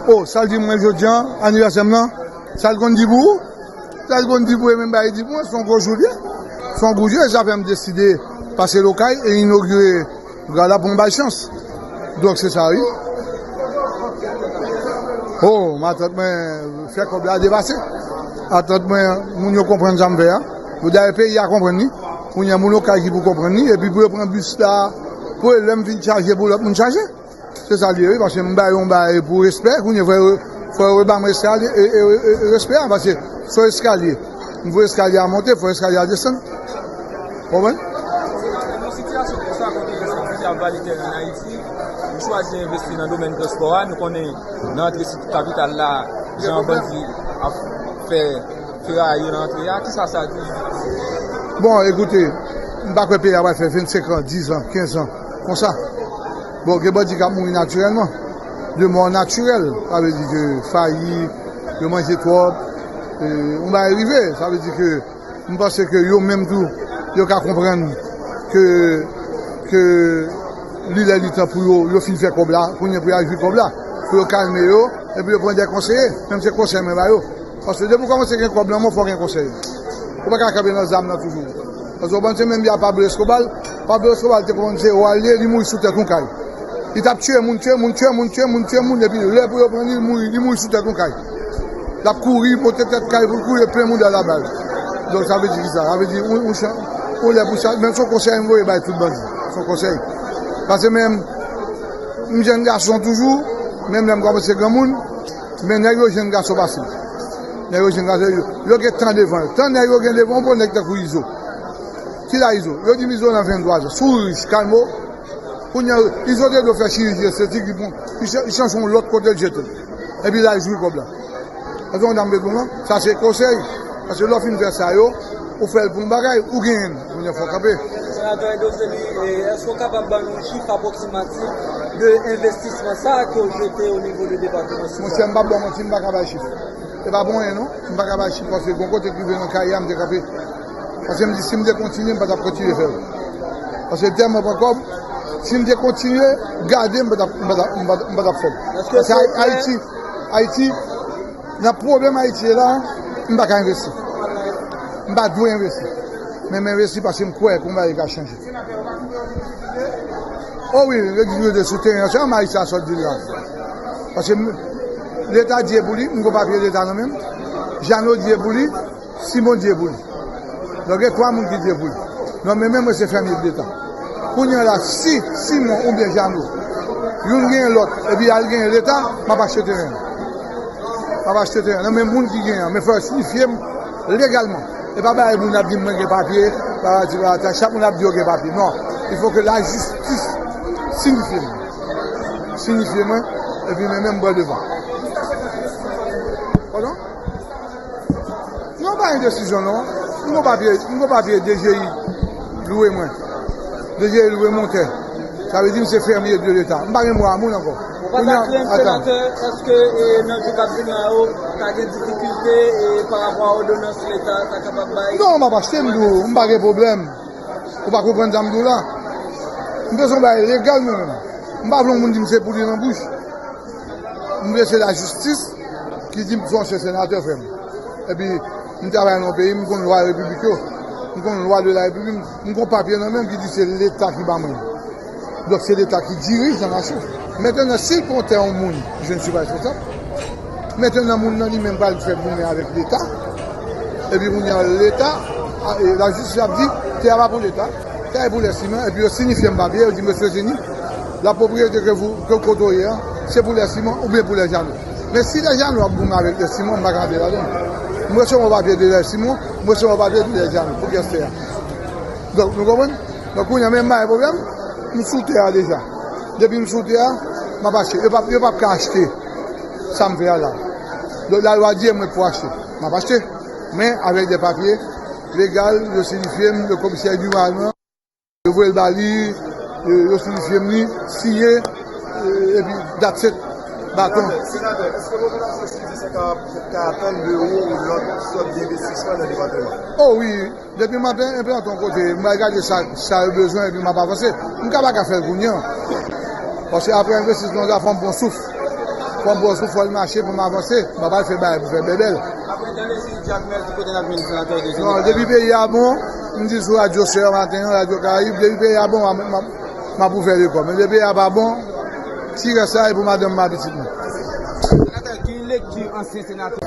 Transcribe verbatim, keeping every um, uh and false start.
O, sa l di mwen jodi a, anivèsè m nan, sa l konn di pou ou? Sa l konn di pou ou, e menm bagay li di pou mwen, se yon gwo jou l ye. Se yon gwo jou, e sa fè m deside pase Okay e inogire Gala pou m bay chans. Donk, se sa, wi. O, matant mwen fè kòb la depase. Matant mwen, moun yo konprann sa m fè a. Yo dayè peyi a konprann li. Kounye a, moun Okay ki pou konprann li. Epi pou yo pran bis la, pou yo lè m fin chaje, pou lòt moun chaje. Se sa l ye, wi, paske m ba yo yon bagay pou respè, kounye a fò yo, fò yo reban mwen eskalye, e, e, e, e, respè a, paske se yon eskalye. M voye eskalye a monte, fò eskalye a desann. Konprann? Nan yon sitiyasyon konsa, kote yo oblije ap vale teren ann Ayiti, nou chwazi envesti nan domèn transpò a. Nou konnen nan antre sou kapital la, jan bandi ap fè ferayè nan antre a, kisa sa di? Bon, ekoute, m pa kwè peyi a pral fè vennsenk an, diz an, kenz an, konsa. Bon, gen bandi k ap mouri natirèlman, de mò natirèl, sa vle di ke fayi, yo manje twòp, e, yon bagay rive, sa vle di ke m panse ke yo menm tou, yo ka konprann ke, ke li lè li tan pou yo, yo fin fè kòb la, kounye a pou y al jwi kòb la, pou yo kalme yo, epi yo pran de konseye, menm se konsèy mwen ba yo. Paske depi w kòmanse gen kòb nan men w, fò w gen konsèy. Ou pa ka kanpe nan zam nan toujou. Paske w konn se menm jan Pablo Escobar, Pablo Escobar te konn se wa l ye, li mouri sou tèt yon kay. Li t ap tiye moun, tiye moun, tiye moun, tiye moun, tiye moun, epi lè pou yo pran li, li mouri, li mouri sou tèt yon kay. L ap kouri, monte tèt kay pou l kouri, plen mouda l a bal. Donk, sa vle di kisa? Sa vle di, yon, yon chan, yon lè pou sa, men se yon konsèy m voye bay tout bandi. Se yon konsèy. Paske menm, m jèn gason toujou, menm lè m kòmanse granmoun, men nèg yo jèn gason pase m. Nèg yo jèn gason, yo, yo gen tan devan yo. Tan nèg yo gen devan yo, bon nèg tankou Izo. Ki la Izo? Yo di m Izo nan venntwa zan. Sou rich, kalmo. Kounye a, Izo te dwe fè chiriji estetik, li pran, li cha-, li chanje yon lòt kote l jete l. Epi la, li jwi kòb la. Èske yon dam bezwen lan? Sa se konsèy. Paske lè w fin fè sa yo, ou fè l pou yon bagay, ou genyen l. Kounye a fò w kanpe. Senatè Edouard Célie, e, èske w kapab ban nou yon chif apwoksimatif de envestisman sa a ke w jete o nivo de depatman Sid la? Monchè, m p ap ba w manti, m pa ka bay chif. E pa pou anyen non, m pa ka bay chif paske gon kote k rive nan karyè a m te kanpe. Paske m di si m te kontinye, m pa t ap kontinye fè l. Paske tèlman pran kòb, si m te kontinye, gade m pa t ap, m pa t ap, m pa t ap, m pa t ap fè l. Paske Ayiti, Ayiti, nan pwoblèm Ayiti ye la, m pa ka envesti. M pa dwe envesti. Men m envesti paske m kwè ke yon bagay ka chanje. O wi, yo di yo te sou teren an, se yon Ayisyen a sot di l la. Paske m, Leta di e pou li, m gon papye Leta nan men m. Jeannot di e pou li, Simon di e pou li. Donk, gen twa moun ki di e pou li. Non, men menm mwen se fèmye Leta. Kounye a la, si Simon oubyen Jeannot, youn genyen lòt, epi al genyen Leta, m ap achte teren an. M ap achte teren an. Non, men moun ki genyen an, men fò yo sinifye m legalman. E pa bagay moun ap di m mwen gen papye, patati patata, chak moun ap di yo gen papye. Non, il faut que la justice sinifye mwen. Sinifye mwen, epi men menm pran devan. Pardon? Non, pa gen desizyon non. M gon papye, m gon papye D G I lwe mwen. D G I lwe montè. Sa vle di m se fèmye de Leta. M pa gen mwa moun ankò. Ou pa ta krenn, senatè, èske, e, nan jou k ap vini an yo, ta gen difikilte, e, pa rapò a òdonans Leta ta kapab bay? Non, m ap achte, m di w, m pa gen pwoblèm. Ou pa konprann sa m di w la? M bezwen bay legal mwen menm. M pa vle yon moun di m se pou li nan bouch. M vle se lajistis ki di m se yon ansyen senatè, frè m. Epi, m travay nan yon peyi, m konn lwa repiblik yo. M konn lwa de la repiblik, m konn papye nan men m ki di se Leta ki ba mwen. Donk, se Leta ki dirije la nasyon. Mentenan, si l pran tè yon moun, je ne suis pas responsable. Mentenan, moun nan li menm pral fè goumen avèk Leta. Epi kounye a, Leta, a, e, lajistis ap di, tè a pa pou Leta, tè a pou lèsimen, epi yo sinifye m papye, yo di, mesye Zeni, la pwopriyete ke vou, ke kote w ye a, se pou lèsimen oubyen pou lèjano. Men si lèjano ap goumen avèk lèsimen, m pa ka antre ladan. M resevwa papye de lèsimen, m resevwa papye de lèjano pou kès tè a. Donk, nou konprann? Donk, kounye a, men m pa gen pwoblèm, m sou tè a deja. Depi m sou tè a, m ap achte. Yo p ap, yo p ap ka achte sa m fè a la. Donk, lalwa di e mwen k pou achte. M ap achte. Men avèk de papye legal, yo sinifye m, le komisè di mwa nan, yo voye l ba li, yo, yo sinifye m li, siyen, e, epi that's it, baton. Senatè, èske popilasyon sid isit ka, ka atann de ou lòt sòt denvestisman nan depatman? O wi, depi m ap enplante yon kote, m al gade sa, sa yo bezwen, epi m ap avanse. M ka pa ka fè l kounye a. Paske apre envestisman, sa fè yon bon souf. Pran pòz ou, fò l mache pou m avanse. M pa pral fè bagay pou fè bèbèl. Apre, tande si Jakmèl, ki kote n ap jwenn senatè de Non, depi peyi a bon, m di sou radyo Sè maten an, radyo Karayib, depi peyi a bon, m ap, m ap, m ap ouvè lekòl. Men depi peyi a pa bon, ti rès la e pou madanm m ak pitit mwen. Senatè, ki lekti ansyen senatè?